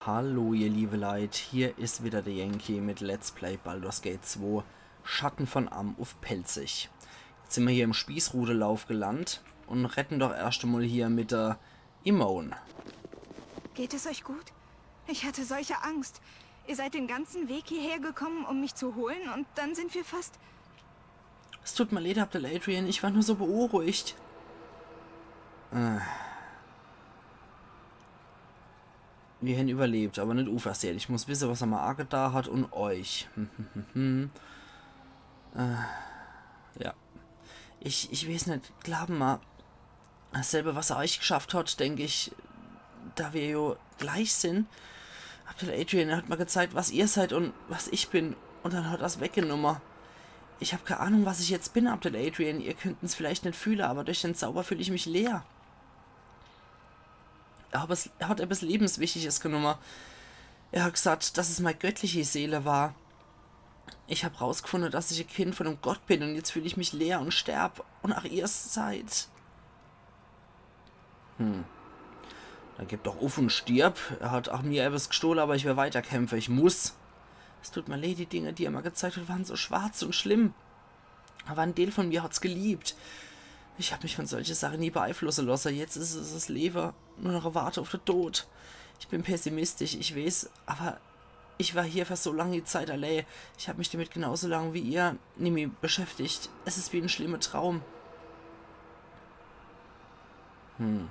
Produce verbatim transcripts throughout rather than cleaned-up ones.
Hallo ihr liebe Leit, hier is wieder der Yankee mit Let's Play Baldur's Gate zwei, Schatten von Amn uff Pälzisch. Jetzt sin mer hier im Spießrudelauf gelandt un redden doch erscht emol hier mit der Imoen. Geht es euch gut? Ich hatte solche Angst. Ihr seid den ganzen Weg hierher gekommen, um mich zu holen, und dann sind wir fast... Es tut mer leed, Abdel Adrian, ich war nur so beunruhigt. Äh. Mir hen überlebt, awwer net uversehn. Ich muss wisse, was er mer agedah hat un euch. Äh, ja. Ich, ich weeß net, glaawe mer, dasselbe, was er euch geschafft hat, denk ich, da mer jo gleich sin. Abdel Adrian, er hat mer gezeigt, was ihr seid un was ich bin. Un dann hat er's weggenomme. Ich hab kee Ahnung, was ich jetzt bin, Abdel Adrian. Ihr könnt's vielleicht net fühle, awwer durch den Zauber fühl ich mich leer. Er hat, es, er hat etwas Lebenswichtiges genumme. Er hat gesagt, dass es mei göttliche Seele war. Ich hab rausgefunde, dass ich e Kind von em Gott bin un jetzt fühl ich mich leer un sterb. Un ach ihr seid... Hm. Dann geb doch uff un stirb. Er hat ach mir etwas gestohle, awwer ich wer weiterkämpfe. Ich muss. Es tut mer leed, die Dinge, die er mer gezeigt hat, waren so schwarz un schlimm. Awwer en Deel von mir hat's geliebt. Ich hab mich von solche Sache nie beeinflusse losse. Jetzt is es, es Lewe nur noch e Warte uff de Tod. Ich bin pessimistisch, ich weeß, awwer ich war hier für so lange Zeit allee. Ich hab mich damit genauso lang wie ihr nimmi beschäftigt. Es is wie en schlimme Traum. Hm.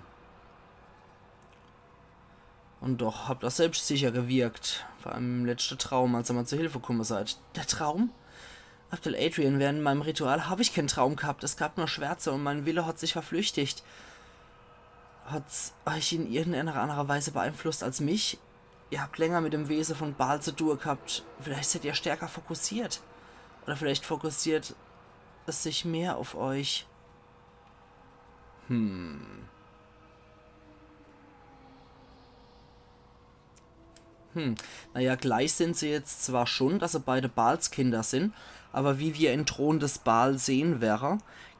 Un doch habt er selbstsicher gewirkt. Vor allem im letschte Traum, als er mer zu Hilfe kumme seid. Der Traum? Abdel Adrian, während meim Ritual hab ich keen Traum gehabt. Es gab nur Schwärze un mein Wille hat sich verflüchtigt. Hat's euch in irgendeiner annere Weise beeinflusst als mich? Ihr habt länger mit dem Wese von Bhaal zu tue gehabt. Vielleicht seid ihr stärker fokussiert. Oder vielleicht fokussiert es sich mehr uff euch. Hm. Hm. Naja, gleich sin se jetzt zwar schun, dass se beide Bhaals Kinder sin, awwer wie mir in Thron des Bhaal sehn werre,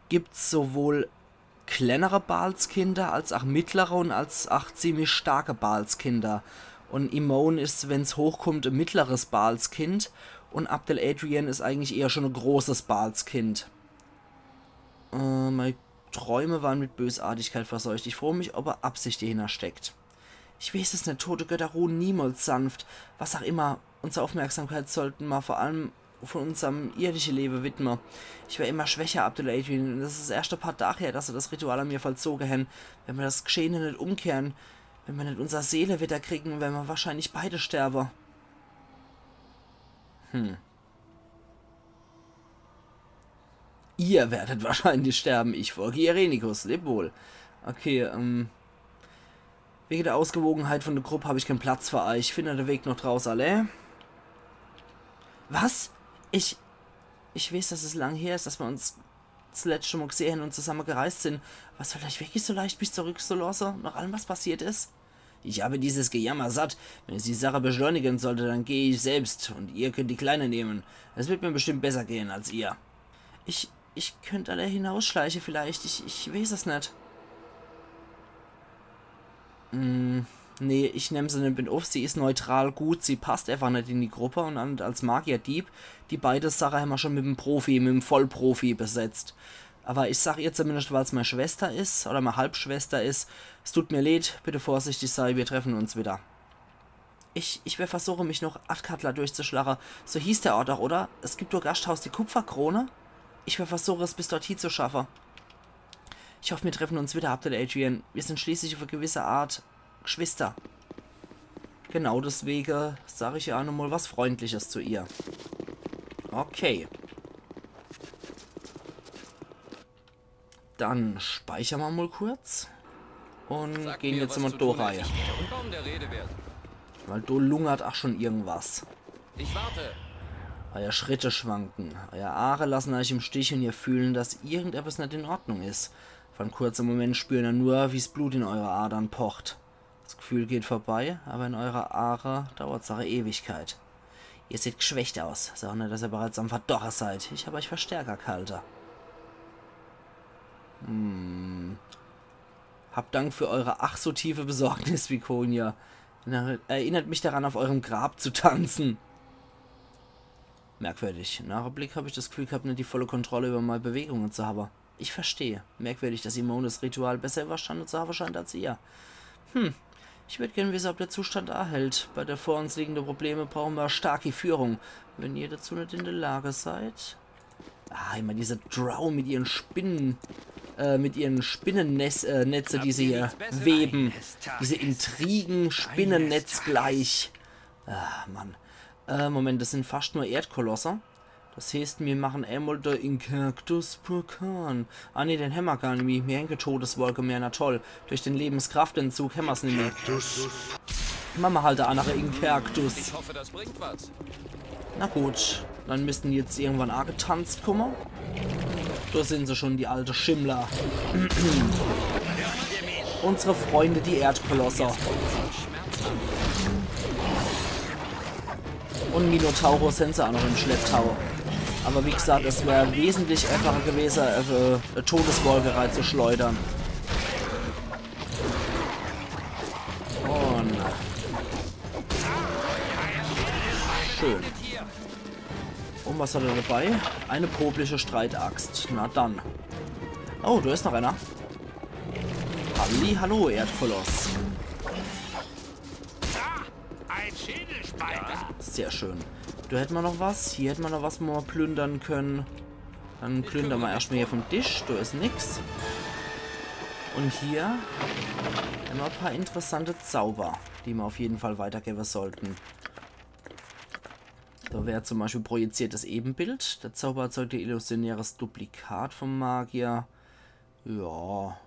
gibt's sowohl klennere Bhaals Kinder als ach mittlere un als ach ziemlich starke Bhaals Kinder. Un Imoen is, wenn's hochkummt, e mittleres Bhaals Kind. Un Abdel Adrian is eigentlich eher schun e großes Bhaals Kind. Äh, mei Träume waren mit Bösartigkeit verseucht. Ich froo mich, ob e Absicht dehinner steckt. Ich weeß es net, tote Götter ruhen niemals sanft. Was ach immer, unsere Aufmerksamkeit sollten mer vor allem von unserm irdische Lewe widme. Ich wer immer schwächer, Abdel Adrian, un es is erscht e paar Dach her, dass se das Ritual an mir vollzoge hen. Wenn mer das Geschehene net umkehren, wenn mer net unser Seele widderkriegen, wer mer wahrscheinlich beide sterbe. Hm. Ihr werdet wahrscheinlich sterben, ich vor Gierenicus, leb wohl. Okay, ähm. Wege der Ausgewogenheit von der Grupp hab ich keen Platz für euch. Findet de Weg noch draus allee. Was? Ich. Ich weeß, dass es lang her is, dass mer uns 's letschte Mol gsehe hen un zusamme gereist sin. Awwer es fallt euch wirklich so leicht, mich zurückzulosse, nach allem, was passiert is? Ich habe dieses Gejammer satt. Wenn es die Sache beschleunigen sollte, dann geh ich selbst un ihr könnt die Kleine nehmen. Es wird mir bestimmt besser gehen als ihr. Ich, ich könnt allee hinausschleiche vielleicht. Ich, ich weeß es net. Mm, nee, ich nemm se net mit uff. Sie is neutral gut. Sie passt einfach net in die Grupp. Un an, als Magierdieb, die beide Sache hämmer schun mit em Profi, mit em Vollprofi besetzt. Awwer ich sag ihr zumindescht, weil's mei Schwester is, oder mei Halbschwester is: Es tut mir leed, bitte vorsichtig sei, mir treffen uns widder. Ich, ich wer versuche, mich noch Athkatla durchzuschlache. So hieß der Ort doch, oder? Es gibt doch e Gaschthaus, die Kupferkrone. Ich wer versuche, es bis dorthie zu schaffe. Ich hoff, mir treffen uns widder, Abdel Adrian. Mir sin schließlich uff e gewisse Art Geschwister. Genau deswege sag ich jo ach nochmol was Freundliches zu ihr. Okay. Dann speichern mer mol kurz. Un gehn jetzt mol do rei. Weil do lungert ach schun irgendwas. Ich warte. Eier Schritte schwanken. Eier Aare lassen eich im Stich un ihr fühlen, dass irgendetwas net in Ordnung is. Für en kurze Moment spüren er nur, wie's Blut in eure Adern pocht. Das Gefühl geht vorbei, awwer in eure Aare dauert's ach e Ewigkeit. Ihr seht gschwächt aus. Is ach net, dass ihr bereits am Verdoche seid. Ich hab eich für stärker ghalte. Hm. Hab Dank für eure ach so tiefe Besorgnis, Viconia. Erinnert mich daran, auf eurem Grab zu tanzen. Merkwürdig. Nach em Blick hab ich das Gefühl gehabt, net die volle Kontrolle über meine Bewegungen zu haben. Ich verstehe. Merkwürdig, dass Imone das Ritual besser überstanden zu haben scheint als ihr. Hm. Ich würd gern wissen, ob der Zustand anhält. Bei der vor uns liegenden Probleme brauchen wir starke Führung. Wenn ihr dazu nicht in der Lage seid. Ah, immer diese Drow mit ihren Spinnen, äh, mit ihren Spinnennetze, äh, Netze, die sie hier weben. Diese Intrigen, Spinnennetz gleich. Ah, Mann. Äh, Moment, das sind fast nur Erdkolosse. Das heißt, mir machen einmal der Incarctus Purkan. Ah, nee, den hämmer gar nimmi. Mir hänge Todeswolke mehr, na toll. Durch den Lebenskraftentzug hämmer's nimmi. Mache mer halt der andere Incarctus. Ich hoffe, das bringt was. Na gut, dann müssten jetzt irgendwann angetanzt kumme. Da sind sie schon, die alte Schimmler. Unsere Freunde, die Erdkolosse. Und Minotaurus sind sie auch noch im Schlepptau. Aber wie gesagt, es wäre wesentlich einfacher gewesen, äh, eine Todeswolke reinzuschleudern. Und schön. Und was hat er dabei? Eine poplische Streitaxt. Na dann. Oh, da ist noch einer. Halli, hallo, Erdkoloss. Ein Schädelspalter. Sehr schön. Da hätte man noch was. Hier hätte man noch was, wo man plündern können. Dann plündern wir erstmal hier vom Tisch. Da ist nix. Und hier haben wir ein paar interessante Zauber, die wir auf jeden Fall weitergeben sollten. Da wäre zum Beispiel projiziertes Ebenbild. Der Zauber erzeugt ein illusionäres Duplikat vom Magier. Ja,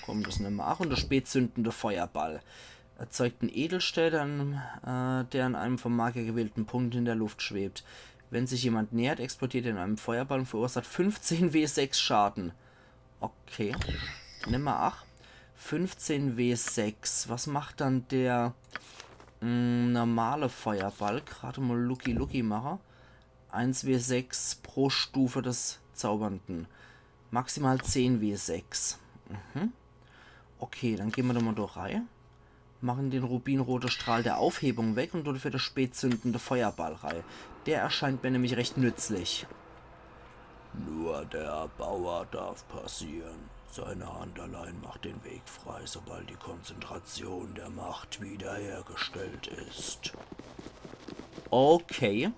komm, das nehmen wir auch. Und der spätzündende Feuerball erzeugt einen Edelstein, äh, der an einem vom Magier gewählten Punkt in der Luft schwebt. Wenn sich jemand nähert, explodiert er in einem Feuerball und verursacht fünfzehn W sechs Schaden. Okay. Nimm mal acht. fünfzehn W sechs. Was macht dann der, mm, normale Feuerball? Gerade mal Lucky Lucky mache. eins W sechs pro Stufe des Zaubernden. Maximal zehn W sechs. Mhm. Okay, dann gehen wir da mal da rein. Machen den rubinroten Strahl der Aufhebung weg und dafür der spätzündende Feuerball rein. Der erscheint mir nämlich recht nützlich. Nur der Erbauer darf passieren. Seine Hand allein macht den Weg frei, sobald die Konzentration der Macht wiederhergestellt ist. Okay.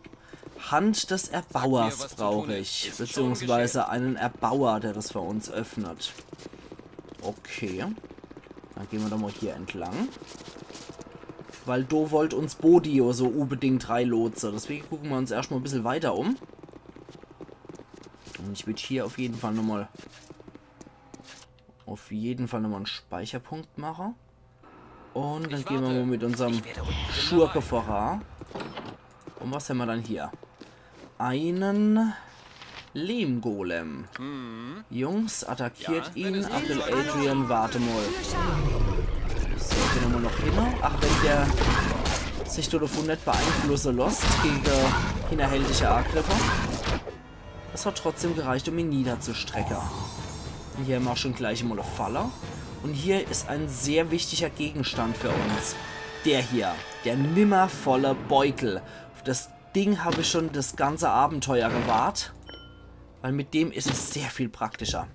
Hand des Erbauers brauche ich, beziehungsweise einen Erbauer, der das für uns öffnet. Okay. Dann gehen wir doch mal hier entlang. Weil do wollt uns Bodio so unbedingt reinlotse. Deswegen gucken wir uns erstmal ein bisschen weiter um. Und ich würd hier auf jeden Fall nochmal, auf jeden Fall nochmal einen Speicherpunkt machen. Und dann gehen wir mal mit unserem Schurke voran. Und was haben wir dann hier? Einen Lehmgolem. Jungs, attackiert ihn. Uncle Adrian, warte mal. So, gehen wir mal noch hin. Ach, wenn der sich davon nicht beeinflussen lässt gegen hinterhältige Angriffe. Das hat trotzdem gereicht, um ihn niederzustrecken. Und hier haben wir auch schon gleich mal eine Falle. Und hier ist ein sehr wichtiger Gegenstand für uns. Der hier, der nimmervolle Beutel. Auf das Ding habe ich schon das ganze Abenteuer gewartet. Weil mit dem ist es sehr viel praktischer.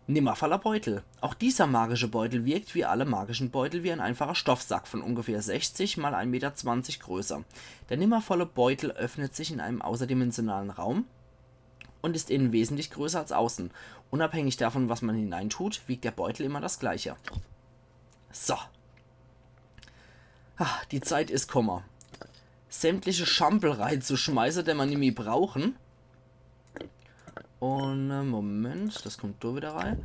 Nimmervoller Beutel. Auch dieser magische Beutel wirkt wie alle magischen Beutel wie ein einfacher Stoffsack von ungefähr sechzig mal ein Meter zwanzig Größe. Der nimmervolle Beutel öffnet sich in einem außerdimensionalen Raum und ist innen wesentlich größer als außen. Unabhängig davon, was man hineintut, wiegt der Beutel immer das gleiche. So. Ah, die Zeit is kumme, sämtliche Schampel reinzuschmeißen, den man nimmi brauchen. Und, äh, Moment, das kommt da wieder rein.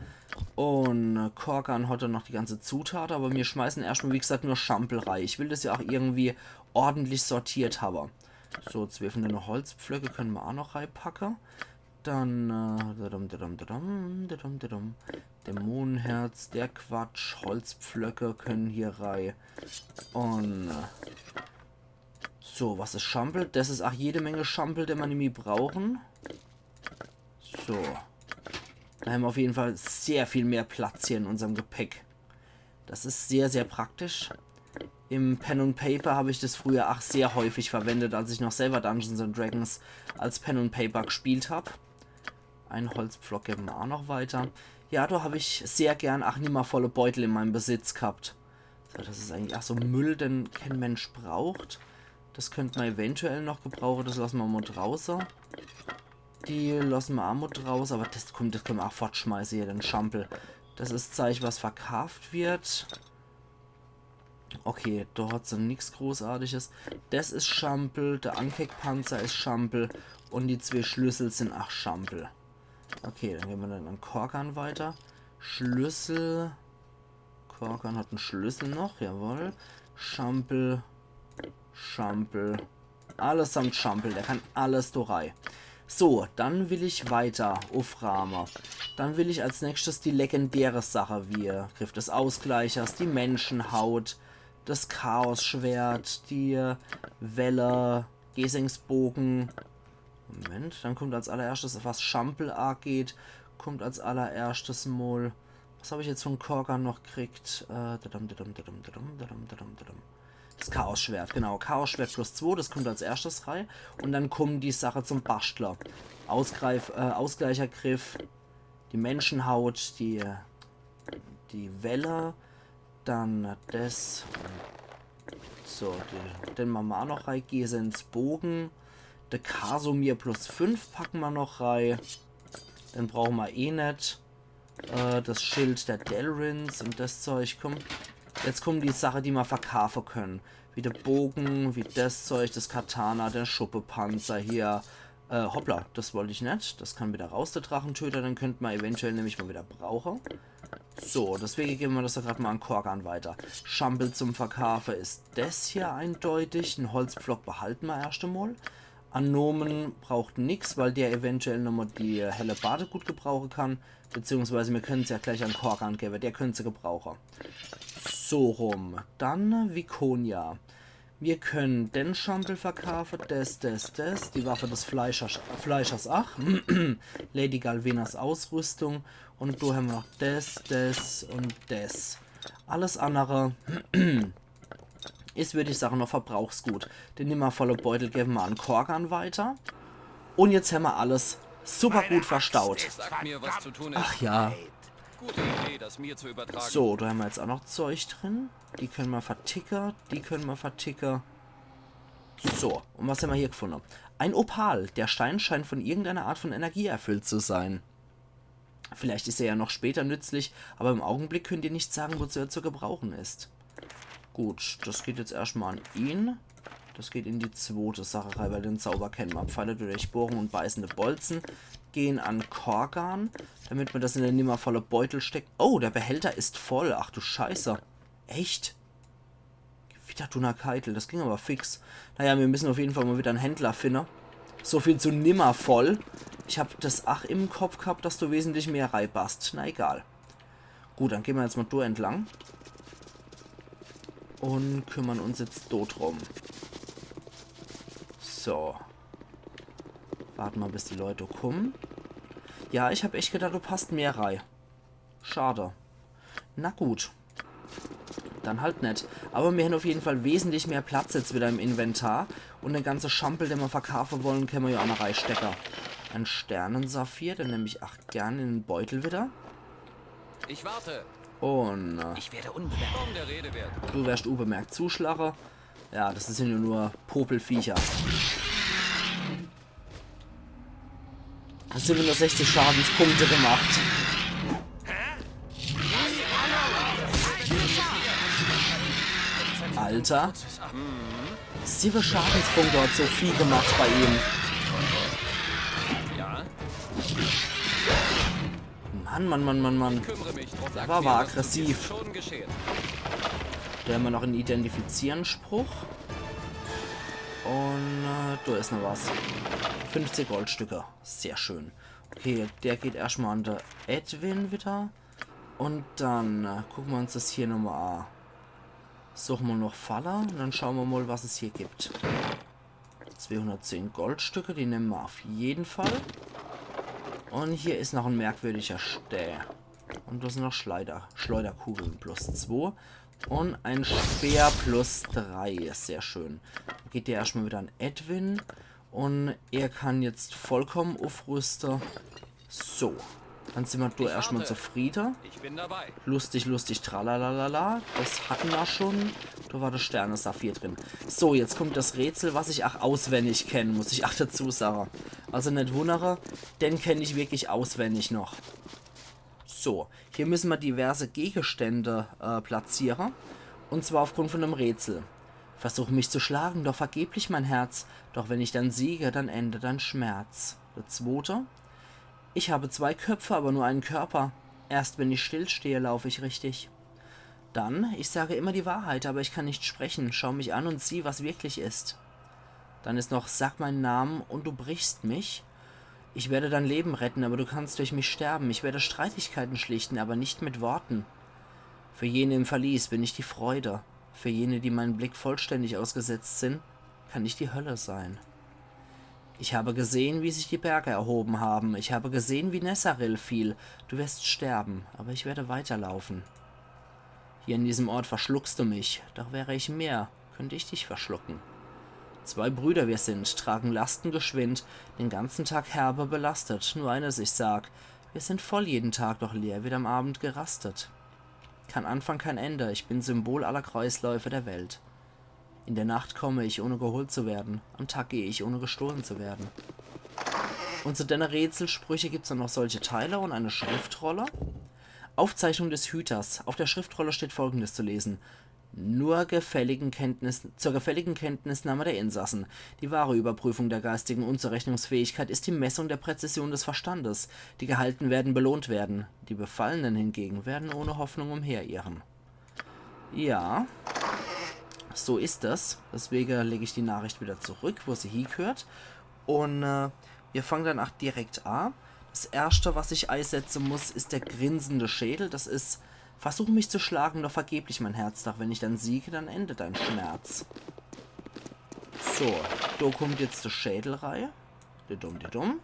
Und, äh, Korgan hat dann noch die ganze Zutat, aber wir schmeißen erstmal, wie gesagt, nur Schampel rein. Ich will das ja auch irgendwie ordentlich sortiert haben. So, zwölf Holzpflöcke können wir auch noch reinpacken. Dann, äh, dadum, dadum, dadum, dadum, dadum. Dämonenherz, der Quatsch, Holzpflöcke können hier rein. Und, äh, so, was is Schampel? Das is auch jede Menge Schampel, den man nimmi brauchen. So. Da haben wir auf jeden Fall sehr viel mehr Platz hier in unserem Gepäck. Das ist sehr, sehr praktisch. Im Pen and Paper hab ich das früher ach sehr häufig verwendet, als ich noch selber Dungeons and Dragons als Pen and Paper gespielt hab. Ein Holzpflock gebe mer ach noch weiter. Ja, do hab ich sehr gern ach nimmer volle Beutel in meinem Besitz gehabt. So, das is eigentlich ach so Müll, den kein Mensch braucht. Das könnt mer eventuell noch gebrauche, das lasse mer mo drauße. Die lasse mer ach mo drauße, aber das, komm, das könne mer ach fortschmeiße hier, den Schampel. Das is Zeich, was verkaaft wird. Okay, do hat se nix Großartiges. Das is Schampel, der Ankeck-Panzer is Schampel und die zwee Schlüssel sin ach Schampel. Okay, dann gehn mer dann an Korgan weiter. Schlüssel. Korgan hat en Schlüssel noch, jawohl. Schampel. Schampel. Allesamt Schampel, der kann alles do rei. So, dann will ich weiter uffraame. Dann will ich als nächstes die legendäre Sache wie Griff des Ausgleichers, die Menschenhaut, das Chaosschwert, die Welle, Gesengsbogen. Moment, dann kommt als allererschtes, was Schampel ageht, kommt als allererschtes mol. Was hab ich jetzt von Korgan noch kriegt? Äh, dadam, dadam, dadam, dadam, dadam, dadam, dadam. Das Chaosschwert, genau. Chaosschwert plus zwo, das kommt als erschtes rei. Und dann kommen die Sache zum Baschtler. Ausgreif-, äh, Ausgleichergriff, die Menschenhaut, die, die Welle, dann das. So, die, den mache mer ach noch rei. Gesengsbogen. Der Kasumir plus fünf packe mer noch rei. Den brauche mer eh net. Äh, das Schild der Delrins und das Zeug. Komm, jetzt kommen die Sache, die mer verkaafe können. Wie der Bogen, wie das Zeug, das Katana, der Schuppepanzer hier. Äh, hoppla, das wollt ich net. Das kann wieder raus, der Drachentöter. Den könnt mer eventuell nämlich mal wieder brauche. So, deswege gebe mer das doch grad mal an Korgan weiter. Schampel zum Verkaafe is das hier eindeutig. En Holzpflock behalte mer erscht emol. Anomen braucht nix, weil der eventuell nochmal die Hellebarde gut gebrauche kann. Beziehungsweise mir können's ja gleich an Korgan gebe, der könnt se gebrauche. So rum. Dann Viconia. Mir können den Schampel verkaafe, des, des, des, die Waffe des Fleischers, Fleischers ach. Lady Galvenas Ausrüstung. Und do hämmer noch des, des und des. Alles annere is, würd ich sage, noch Verbrauchsgut. Den nimmer volle Beutel gebe mer an Korgan weiter. Und jetzt hämmer alles super gut verstaut. Sagt mir, was zu tun ist. Ach ja. Gute Idee, das mir zu übertragen. So, do hämmer jetzt ach noch Zeug drin. Die können mer verticke, die können mer verticke. So, und was hämmer hier gefunde? Ein Opal. Der Stein scheint von irgendeiner Art von Energie erfüllt zu sein. Vielleicht is er ja noch später nützlich, aber im Augenblick könnt ihr nicht sagen, wozu er zu gebrauchen ist. Gut, das geht jetzt erscht mal an ihn. Das geht in die zwote Sache rei, weil den Zauber kennen mer. Pfeile, die durchbohren und beißende Bolzen gehen an Korgan, damit mer das in den nimmer volle Beutel steckt. Oh, der Behälter ist voll. Ach du Scheiße. Echt? Gewitterdunnerkeitel, das ging aber fix. Naja, mir müssen auf jeden Fall mal wieder en Händler finne. So viel zu nimmer voll. Ich hab das ach im Kopf gehabt, dass do wesentlich mehr reipasst. Na egal. Gut, dann gehn mer jetzt mal do entlang. Und kümmern uns jetzt do drum. So. Warte mal, bis die Leute kommen. Ja, ich hab echt gedacht, do passt mehr rei. Schade. Na gut. Dann halt net. Aber mir hän auf jeden Fall wesentlich mehr Platz jetzt wieder im Inventar. Und de ganze Schampel, den mer verkaafe wollen, kenne mer ja ach noch reistecke. En Sternensaphir, den nemm ich ach gern in den Beutel wieder. Ich warte. Und äh, Ich werde unbemerkt. Kaum der Rede wert. du werst unbemerkt zuschlache. Ja, das sind ja nur Popelviecher. Siebenundsechzig Schadenspunkte gemacht. Alter. Sieben Schadenspunkte hat so viel gemacht bei ihm. Ja, Mann, Mann, Mann, Mann, Mann. kümmere mich drum. Der war aber aggressiv. Schon geschehen. Da hämmer noch en Identifizieren-Spruch. Und äh, do is noch was. Fünfzig Goldstücke. Sehr schön. Okay, der geht erscht mal an de Edwin wieder. Und dann äh, gucke mer uns das hier nochmal an. Suche mer noch Falle und dann schaue mer mal, was es hier gibt. Zweehundertzehn Goldstücke, die nemme mer auf jeden Fall. Und hier is noch en merkwürdiger Stää. Und do sind noch Schleuder, Schleuderkugeln plus zwei. Und ein Speer plus drei. Sehr schön. Geht der erstmal wieder an Edwin. Und er kann jetzt vollkommen aufrüsten. So. Dann sind wir da erstmal zufrieden. Ich bin dabei. Lustig, lustig, tralalala. Das hatten wir schon. Da war der Sterne-Saphir drin. So, jetzt kommt das Rätsel, was ich auch auswendig kennen muss, ich auch dazu sagen. Also nicht wundere, den kenne ich wirklich auswendig noch. So, hier müssen wir diverse Gegenstände äh, platzieren. Und zwar aufgrund von einem Rätsel. Versuch mich zu schlagen, doch vergeblich, mein Herz. Doch wenn ich dann siege, dann endet dein Schmerz. Der zweite. Ich habe zwei Köpfe, aber nur einen Körper. Erst wenn ich stillstehe, laufe ich richtig. Dann, ich sage immer die Wahrheit, aber ich kann nicht sprechen. Schau mich an und sieh, was wirklich ist. Dann ist noch, sag meinen Namen und du brichst mich. Ich werde dein Leben retten, aber du kannst durch mich sterben. Ich werde Streitigkeiten schlichten, aber nicht mit Worten. Für jene im Verlies bin ich die Freude. Für jene, die meinem Blick vollständig ausgesetzt sind, kann ich die Hölle sein. Ich habe gesehen, wie sich die Berge erhoben haben. Ich habe gesehen, wie Nesaril fiel. Du wirst sterben, aber ich werde weiterlaufen. Hier in diesem Ort verschluckst du mich. Doch wäre ich mehr, könnte ich dich verschlucken. Zwei Brüder wir sind, tragen Lasten geschwind, den ganzen Tag herbe belastet. Nur eines ich sag, wir sind voll jeden Tag, doch leer wird am Abend gerastet. Kein Anfang, kein Ende, ich bin Symbol aller Kreisläufe der Welt. In der Nacht komme ich, ohne geholt zu werden. Am Tag gehe ich, ohne gestohlen zu werden. Und zu denne Rätselsprüche gibt's dann noch solche Teile und eine Schriftrolle. Aufzeichnung des Hüters. Auf der Schriftrolle steht Folgendes zu lesen. Nur gefälligen Kenntnis, zur gefälligen Kenntnisnahme der Insassen. Die wahre Überprüfung der geistigen Unzurechnungsfähigkeit ist die Messung der Präzision des Verstandes. Die Gehaltenen werden belohnt werden. Die Befallenen hingegen werden ohne Hoffnung umherirren. Ja, so ist das. Deswegen lege ich die Nachricht wieder zurück, wo sie hingehört. Und äh, wir fangen dann auch direkt an. Das erste, was ich einsetzen muss, ist der grinsende Schädel. Das ist, versuch mich zu schlagen, doch vergeblich, mein Herz. Doch wenn ich dann siege, dann endet dein Schmerz. So, da kommt jetzt der Schädel rein. Didum, didum.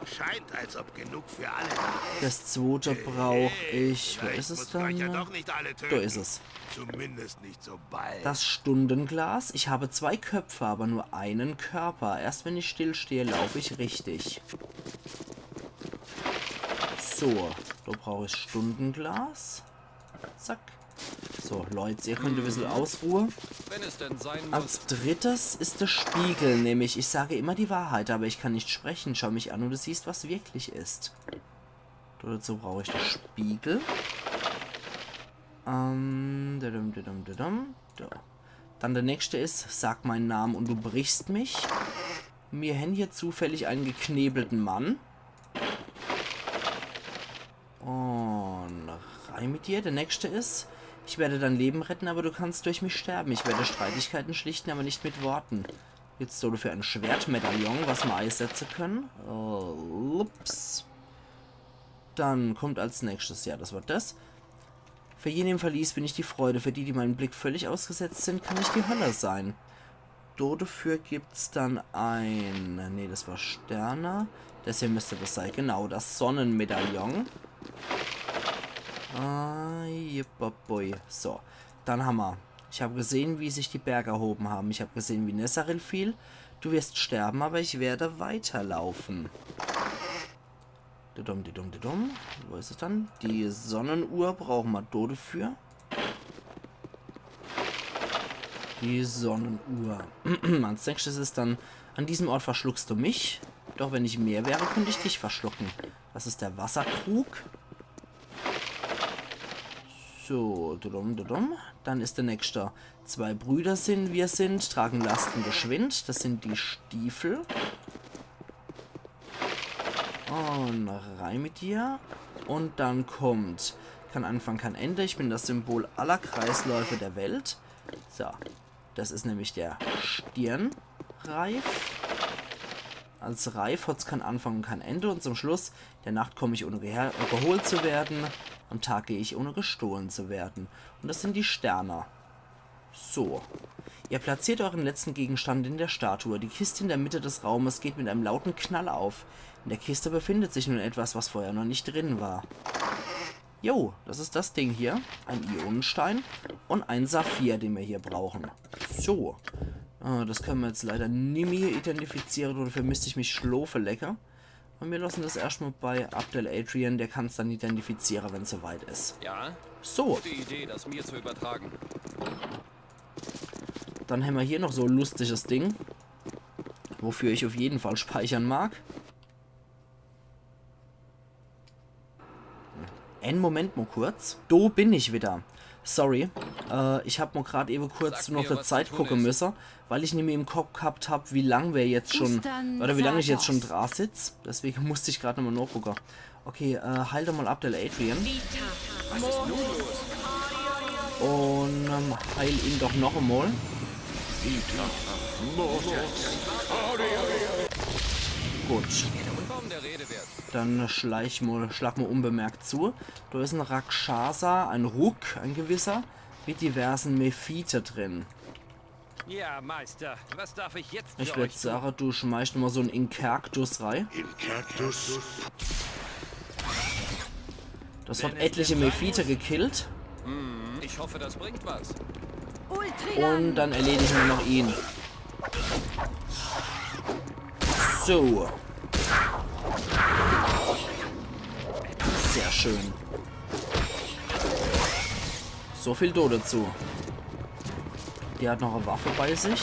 Scheint, als ob genug für alle da ist. Das zweite brauch ich. Wo Vielleicht ist es muss man euch ja dann? Doch nicht alle töten. Da ist es. Zumindest nicht so bald. Das Stundenglas. Ich habe zwei Köpfe, aber nur einen Körper. Erst wenn ich stillstehe, laufe ich richtig. So, da brauche ich Stundenglas. Zack. So, Leute, ihr könnt ein bisschen ausruhen. Wenn es denn sein muss. Als drittes ist der Spiegel, nämlich ich sage immer die Wahrheit, aber ich kann nicht sprechen. Schau mich an und du siehst, was wirklich ist. Dazu brauche ich den Spiegel. Ähm, dudum, dudum, dudum. Da. Dann der nächste ist, sag meinen Namen und du brichst mich. Wir haben hier zufällig einen geknebelten Mann. Und rein mit dir. Der nächste ist, ich werde dein Leben retten, aber du kannst durch mich sterben. Ich werde Streitigkeiten schlichten, aber nicht mit Worten. Jetzt so für ein Schwertmedaillon, was wir einsetzen können. Oh, ups. Dann kommt als nächstes, ja, das war das. Für jene im Verlies bin ich die Freude. Für die, die meinem Blick völlig ausgesetzt sind, kann ich die Hölle sein. Dafür gibt's dann ein... Nee, das war Sterne. Das hier müsste das sein. Genau, das Sonnenmedaillon. Ah, yippaboi. So, dann haben wir. Ich habe gesehen, wie sich die Berge erhoben haben. Ich habe gesehen, wie Nesaril fiel. Du wirst sterben, aber ich werde weiterlaufen. Dudum, dudum, dudum. Wo ist es dann? Die Sonnenuhr brauchen wir dafür. Die Sonnenuhr. Als nächstes ist dann, an diesem Ort verschluckst du mich. Doch wenn ich mehr wäre, könnte ich dich verschlucken. Das ist der Wasserkrug. So, dudum, dudum. Dann ist der nächste. Zwei Brüder sind, wir sind, tragen Lasten geschwind. Das sind die Stiefel. Und rein mit dir. Und dann kommt, kein Anfang, kein Ende. Ich bin das Symbol aller Kreisläufe der Welt. So, das ist nämlich der Stirnreif. Als Reif hat's kein Anfang und kein Ende. Und zum Schluss, der Nacht komme ich, ohne geher- geholt zu werden. Am Tag gehe ich, ohne gestohlen zu werden. Und das sind die Sterne. So. Ihr platziert euren letzten Gegenstand in der Statue. Die Kiste in der Mitte des Raumes geht mit einem lauten Knall auf. In der Kiste befindet sich nun etwas, was vorher noch nicht drin war. Jo, das is das Ding hier. Ein Ionenstein und ein Saphir, den wir hier brauchen. So. Äh, das können wir jetzt leider nimmi identifizieren. Dafür müsst ich mich schlofe lege. Und wir lassen das erscht mal bei Abdel Adrian. Der kann's dann identifizieren, wenn's soweit is. Ja? So, Gute Idee, das mir zu übertragen. dann hämmer hier noch so e lustiges Ding. Wofür ich auf jeden Fall speichern mag. En Moment mal kurz. Do bin ich wieder. Sorry. Äh, ich hab mal grad ewe kurz Sagt nur mir, für was Zeit zu tun gucke ist. müsse, weil ich nimmi im Kopf gehabt hab, wie lang wir jetzt schon, Gustan oder wie lange ich jetzt schon Satos. dra sitz. Deswegen musste ich grad nochmal nachgucke. Okay, äh, heil doch mal Abdel Adrian. Vita. Und ähm, heil ihn doch noch einmal. Gut, Kaum der Rede wert. dann schleich mal, schlag mal unbemerkt zu. Da is ein Rakshasa, ein Rukh, ein gewisser, mit diversen Mephite drin. Ja, Meister, was darf ich jetzt Ich für würd euch tun? sagen, du schmeißt mal so einen Incarctus rein. Incarctus. Das hat etliche Mephite gekillt. Ich hoffe, das bringt was. Ultrian. Und dann erledigen wir noch ihn. So. Sehr schön. So viel do dazu. Der hat noch eine Waffe bei sich.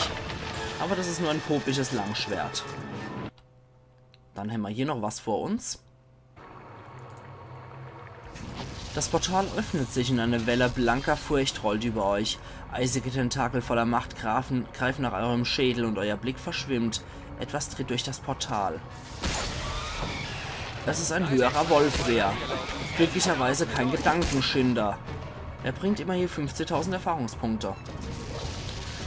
Aber das ist nur ein popisches Langschwert. Dann haben wir hier noch was vor uns. Das Portal öffnet sich und eine Welle blanker Furcht rollt über euch. Eisige Tentakel voller Macht greifen, greifen nach eurem Schädel und euer Blick verschwimmt. Etwas tritt durch das Portal. Das ist ein höherer Wolf, wer. Glücklicherweise kein Gedankenschinder. Er bringt immerhin fünfzigtausend Erfahrungspunkte.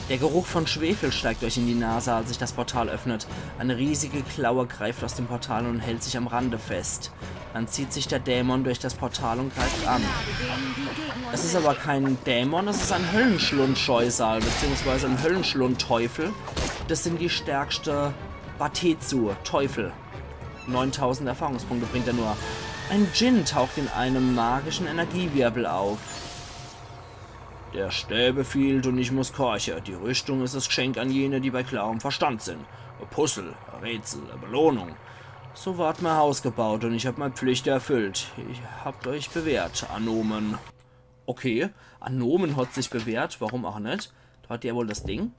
Der Geruch von Schwefel steigt euch in die Nase, als sich das Portal öffnet. Eine riesige Klaue greift aus dem Portal und hält sich am Rande fest. Dann zieht sich der Dämon durch das Portal und greift an. Es ist aber kein Dämon, es ist ein Höllenschlund-Scheusal, beziehungsweise ein Höllenschlund-Teufel. Das sind die stärkste Batetsu-Teufel. Neuntausend Erfahrungspunkte bringt er nur. Ein Djinn taucht in einem magischen Energiewirbel auf. Der Stäbe fehlt und ich muss korche. Die Rüstung ist das Geschenk an jene, die bei klarem Verstand sind. E Puzzle, e Rätsel, e Belohnung. So ward mein Haus gebaut und ich hab meine Pflicht erfüllt. Ihr habt euch bewährt, Anomen. Okay, Anomen hat sich bewährt, warum auch nicht? Da hat der wohl das Ding.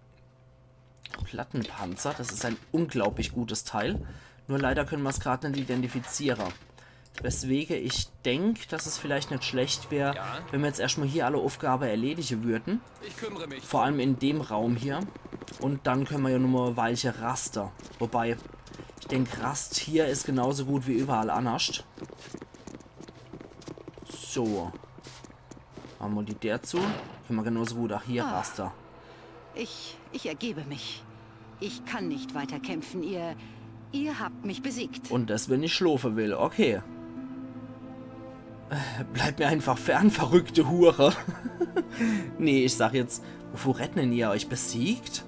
Plattenpanzer, das ist ein unglaublich gutes Teil. Nur leider können wir's grad nicht identifizieren. Weswegen ich denk, dass es vielleicht nicht schlecht wär, Ja? wenn wir jetzt erstmal hier alle Aufgabe erledigen würden. Ich kümmere mich. Vor allem in dem Raum hier. Und dann können wir ja nur mal e Weilche raste. Wobei, ich denk, Rast hier ist genauso gut wie überall annerscht. So. Machen wir die Deer zu. Können wir genauso gut auch hier raste. Ich, ich ergebe mich. Ich kann nicht weiter kämpfen. Ihr, ihr habt mich besiegt. Und das, wenn ich schlofe will. Okay. Äh, bleibt mir einfach fern, verrückte Hure. Nee, ich sag jetzt, wovor redden ihr? Euch besiegt?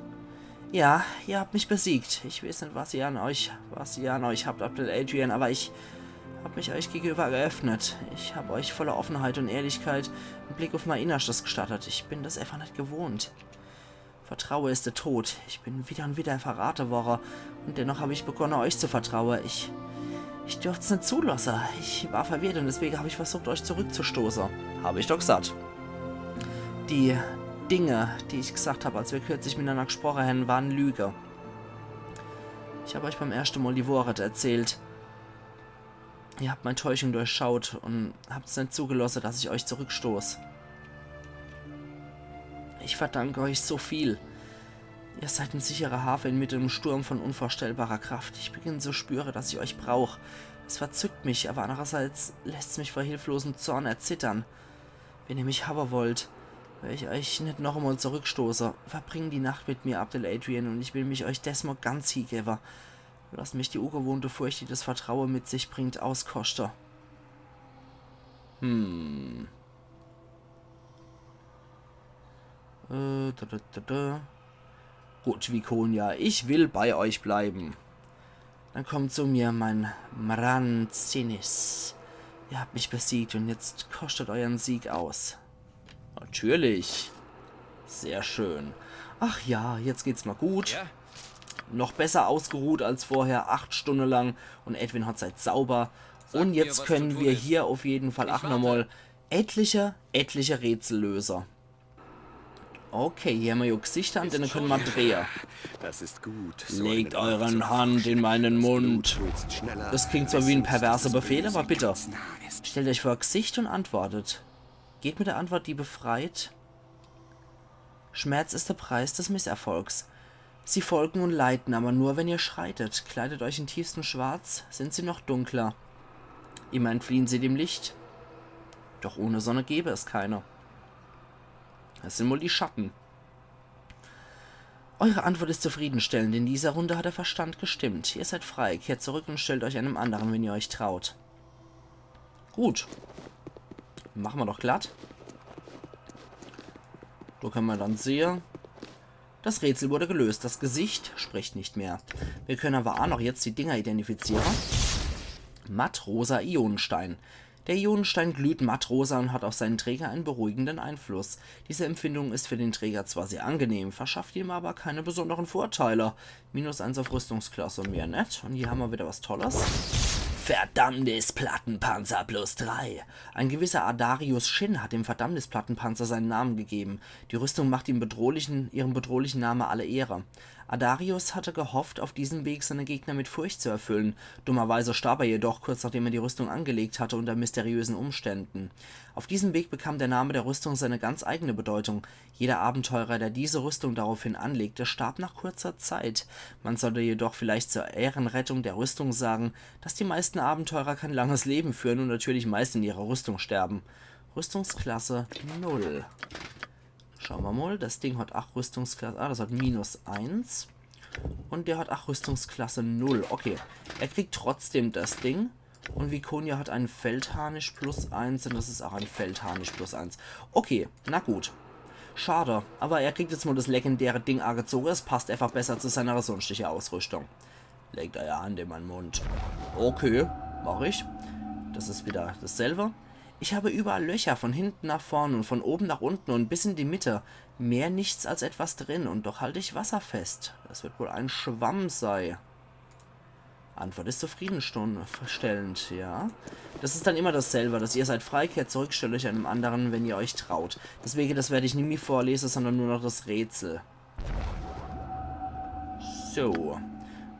Ja, ihr habt mich besiegt. Ich weiß nicht, was ihr an euch, was ihr an euch habt, Abdel Adrian, aber ich hab mich euch gegenüber geöffnet. Ich hab euch voller Offenheit und Ehrlichkeit einen Blick auf mein Innerstes gestattet. Ich bin das einfach nicht gewohnt. Vertraue ist der Tod. Ich bin wieder und wieder verrate worre. Und dennoch habe ich begonnen, euch zu vertrauen. Ich, ich durft's nicht zulassen. Ich war verwirrt und deswegen habe ich versucht, euch zurückzustoßen. Habe ich doch gesagt. Die Dinge, die ich gesagt habe, als wir kürzlich miteinander gesprochen haben, waren Lüge. Ich habe euch beim ersten Mal die Wahrheit erzählt. Ihr habt meine Täuschung durchschaut und habt's nicht zugelassen, dass ich euch zurückstoß. Ich verdanke euch so viel. Ihr seid ein sicherer Hafen inmitten einem Sturm von unvorstellbarer Kraft. Ich beginne zu spüren, dass ich euch brauch. Es verzückt mich, aber andererseits lässt's mich vor hilflosem Zorn erzittern. Wenn ihr mich haben wollt, wär ich euch nicht noch einmal zurückstoßen. Verbringt die Nacht mit mir, Abdel Adrian, und ich will mich euch desmal ganz hingeben. Lasst mich die ungewohnte Furcht, die das Vertrauen mit sich bringt, auskosten. Hm. Äh, da, da, da, da. Gut, Viconia, ich will bei euch bleiben. Dann kommt zu mir, mein Mranzinis. Ihr habt mich besiegt und jetzt kostet euren Sieg aus. Natürlich. Sehr schön. Ach ja, jetzt geht's mir gut. Ja? Noch besser ausgeruht als vorher, acht Stunden lang. Und Edwin hat sein Zauber. Und jetzt können wir hier auf jeden Fall auch nochmal etliche, etliche Rätsel lösen. Okay, hier haben wir ja Gesichter, an denen können wir drehen. Das ist gut. Legt eure Hand in meinen Mund. Das klingt zwar wie ein perverser Befehl, aber bitte. Stellt euch vor Gesicht und antwortet. Geht mit der Antwort, die befreit. Schmerz ist der Preis des Misserfolgs. Sie folgen und leiden, aber nur, wenn ihr schreitet. Kleidet euch in tiefstem Schwarz, sind sie noch dunkler. Immerhin fliehen sie dem Licht. Doch ohne Sonne gäbe es keine. Das sind wohl die Schatten. Eure Antwort ist zufriedenstellend. In dieser Runde hat der Verstand gestimmt. Ihr seid frei. Kehrt zurück und stellt euch einem anderen, wenn ihr euch traut. Gut. Machen wir doch glatt. Da können wir dann sehen. Das Rätsel wurde gelöst. Das Gesicht spricht nicht mehr. Wir können aber auch noch jetzt die Dinger identifizieren. Mattrosa Ionenstein. Der Ionenstein glüht mattrosa und hat auf seinen Träger einen beruhigenden Einfluss. Diese Empfindung ist für den Träger zwar sehr angenehm, verschafft ihm aber keine besonderen Vorteile. Minus eins auf Rüstungsklasse, mehr net. Und hier haben wir wieder was Tolles. Verdammnisplattenpanzer plus drei. Ein gewisser Adarius Shin hat dem Verdammnisplattenpanzer seinen Namen gegeben. Die Rüstung macht ihm bedrohlichen, ihrem bedrohlichen Namen alle Ehre. Adarius hatte gehofft, auf diesem Weg seine Gegner mit Furcht zu erfüllen. Dummerweise starb er jedoch kurz nachdem er die Rüstung angelegt hatte, unter mysteriösen Umständen. Auf diesem Weg bekam der Name der Rüstung seine ganz eigene Bedeutung. Jeder Abenteurer, der diese Rüstung daraufhin anlegte, starb nach kurzer Zeit. Man sollte jedoch vielleicht zur Ehrenrettung der Rüstung sagen, dass die meisten Abenteurer kein langes Leben führen und natürlich meist in ihrer Rüstung sterben. Rüstungsklasse null. Schauen wir mal, das Ding hat acht Rüstungsklasse. Ah, das hat minus eins. Und der hat acht Rüstungsklasse null. Okay, er kriegt trotzdem das Ding. Und Viconia hat einen Feldharnisch plus eins und das ist auch ein Feldharnisch plus eins. Okay, na gut. Schade, aber er kriegt jetzt mal das legendäre Ding angezogen. Es passt einfach besser zu seiner sonstigen Ausrüstung. Legt eure Hand in meinen Mund. Okay, mach ich. Das ist wieder dasselbe. Ich habe überall Löcher, von hinten nach vorn und von oben nach unten und bis in die Mitte. Mehr nichts als etwas drin und doch halte ich Wasser fest. Das wird wohl ein Schwamm sei. Antwort ist zufriedenstellend, ja. Das ist dann immer dasselbe, dass ihr seid frei, kehrt zurück, stellt euch einem anderen, wenn ihr euch traut. Deswegen, das werde ich nimmi vorlesen, sondern nur noch das Rätsel. So.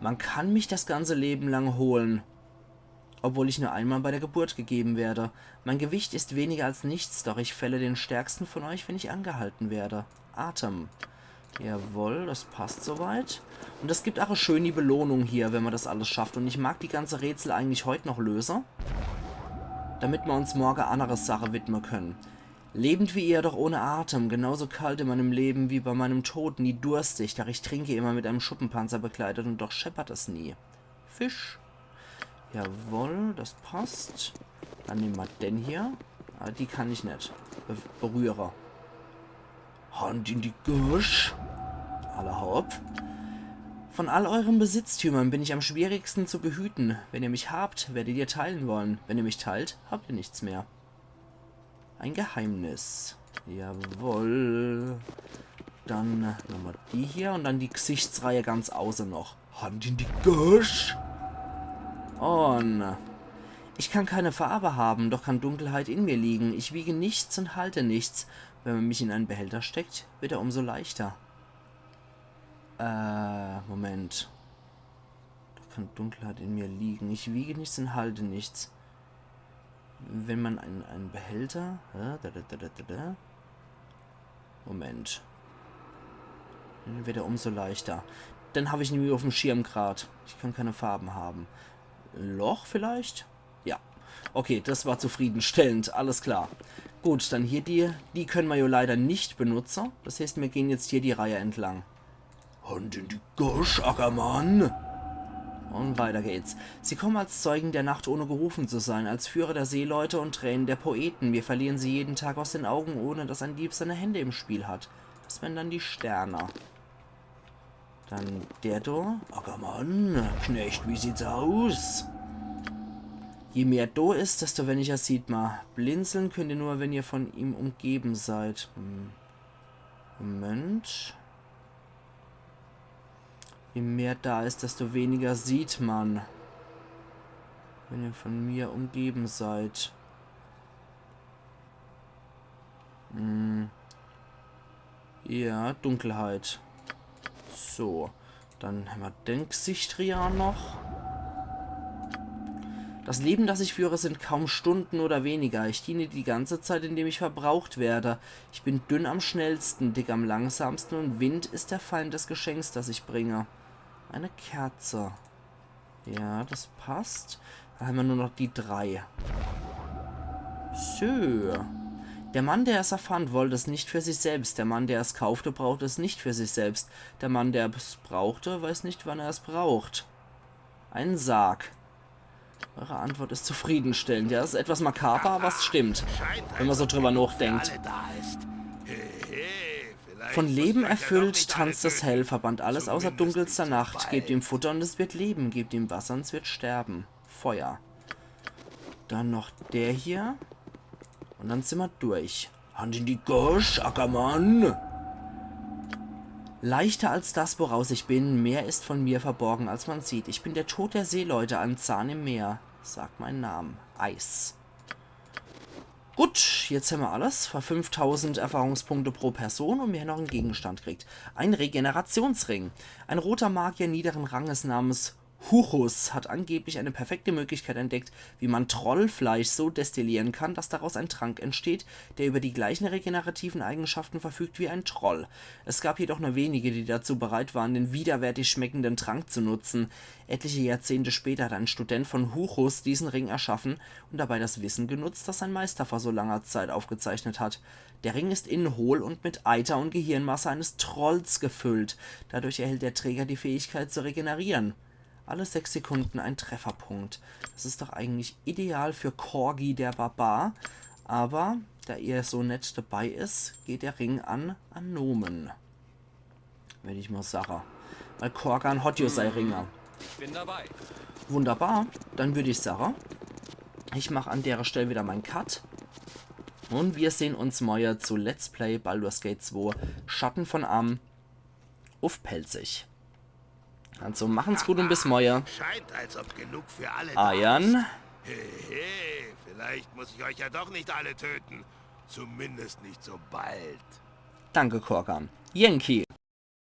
Man kann mich das ganze Leben lang holen, obwohl ich nur einmal bei der Geburt gegeben werde. Mein Gewicht ist weniger als nichts, doch ich fälle den Stärksten von euch, wenn ich angehalten werde. Atem. Jawohl, das passt soweit. Und es gibt auch schön die Belohnung hier, wenn man das alles schafft. Und ich mag die ganze Rätsel eigentlich heute noch lösen, damit wir uns morgen andere Sache widmen können. Lebend wie ihr, doch ohne Atem, genauso kalt in meinem Leben wie bei meinem Tod, nie durstig, doch ich trinke immer mit einem Schuppenpanzer bekleidet und doch scheppert es nie. Fisch. Jawohl, das passt. Dann nehmen wir den hier. Ah, die kann ich net be berühren. Hand in die Gosch. Alla hopp. Von all euren Besitztümern bin ich am schwierigsten zu behüten. Wenn ihr mich habt, werdet ihr teilen wollen. Wenn ihr mich teilt, habt ihr nichts mehr. Ein Geheimnis. Jawohl. Dann nochmal die hier und dann die Gesichtsreihe ganz außen noch. Hand in die Gosch. Und ich kann keine Farbe haben, doch kann Dunkelheit in mir liegen. Ich wiege nichts und halte nichts. Wenn man mich in einen Behälter steckt, wird er umso leichter. Äh, Moment. Da kann Dunkelheit in mir liegen. Ich wiege nichts und halte nichts. Wenn man einen, einen Behälter. Hä? Da, da, da, da, da, da. Moment. Dann wird er umso leichter. Dann habe ich nämlich auf dem Schirm grad. Ich kann keine Farben haben. Loch vielleicht? Ja. Okay, das war zufriedenstellend. Alles klar. Gut, dann hier die. Die können wir ja leider nicht benutzen. Das heißt, wir gehen jetzt hier die Reihe entlang. Hand in die Gosch, Ackermann! Und weiter geht's. Sie kommen als Zeugen der Nacht, ohne gerufen zu sein, als Führer der Seeleute und Tränen der Poeten. Wir verlieren sie jeden Tag aus den Augen, ohne dass ein Dieb seine Hände im Spiel hat. Das wären dann die Sterne. Dann der do. Ackermann, Knecht, wie sieht's aus? Je mehr do is, desto weniger sieht ma. Blinzeln könnt ihr nur, wenn ihr von ihm umgeben seid. Hm. Moment. Je mehr da is, desto weniger sieht man. Wenn ihr von mir umgeben seid. Hm. Ja, Dunkelheit. So, dann hämmer den Gsichtrian noch. Das Leben, das ich führe, sind kaum Stunden oder weniger. Ich diene die ganze Zeit, indem ich verbraucht werde. Ich bin dünn am schnellsten, dick am langsamsten und Wind ist der Feind des Geschenks, das ich bringe. Eine Kerze. Ja, das passt. Dann hämmer nur noch die drei. So. Der Mann, der es erfand, wollte es nicht für sich selbst. Der Mann, der es kaufte, brauchte es nicht für sich selbst. Der Mann, der es brauchte, weiß nicht, wann er es braucht. Ein Sarg. Eure Antwort ist zufriedenstellend. Ja, das is etwas makaber, aber es stimmt. Scheint, wenn ma als so ob drüber genug für nachdenkt. Alle da ist. Hehe, vielleicht muss ich euch ja doch nicht alle töten. Von Leben erfüllt tanzt es hell, verbannt alles außer dunkelster Nacht. Zumindest nicht so bald. Gebt ihm Futter und es wird leben, gebt ihm Wasser und es wird sterben. Feuer. Dann noch der hier. Und dann sin ma durch. Hand in die Gosch, Ackermann! Leichter als das, woraus ich bin, mehr ist von mir verborgen, als man sieht. Ich bin der Tod der Seeleute, ein Zahn im Meer. Sag meinen Namen. Eis. Gut, jetzt hämmer alles. Für fünftausend Erfahrungspunkte pro Person und mir noch en Gegenstand kriegt. Ein Regenerationsring. Ein roter Magier niederen Ranges namens Huchus hat angeblich eine perfekte Möglichkeit entdeckt, wie man Trollfleisch so destillieren kann, dass daraus ein Trank entsteht, der über die gleichen regenerativen Eigenschaften verfügt wie ein Troll. Es gab jedoch nur wenige, die dazu bereit waren, den widerwärtig schmeckenden Trank zu nutzen. Etliche Jahrzehnte später hat ein Student von Huchus diesen Ring erschaffen und dabei das Wissen genutzt, das sein Meister vor so langer Zeit aufgezeichnet hat. Der Ring ist innen hohl und mit Eiter und Gehirnmasse eines Trolls gefüllt. Dadurch erhält der Träger die Fähigkeit zu regenerieren. Alle sechs Sekunden ein Trefferpunkt. Das is doch eigentlich ideal für Korgi der Barbar. Aber da er so nett dabei is, geht der Ring an Anomen. Würd ich mal sage. Weil Korgan hat jo sei Ringe. Ich bin dabei. Wunderbar. Dann würd ich sage, ich mach an dere Stell wieder mein Cut. Und wir sehn uns morje zu Let's Play Baldur's Gate zwei Schatten von Amn uff Pälzisch. Also machen's gut und bis morje. Scheint, als ob genug für alle da ist. Ayan. Hehe, vielleicht muss ich euch ja doch nicht alle töten. Zumindest nicht so bald. Danke, Korgan. Yankee.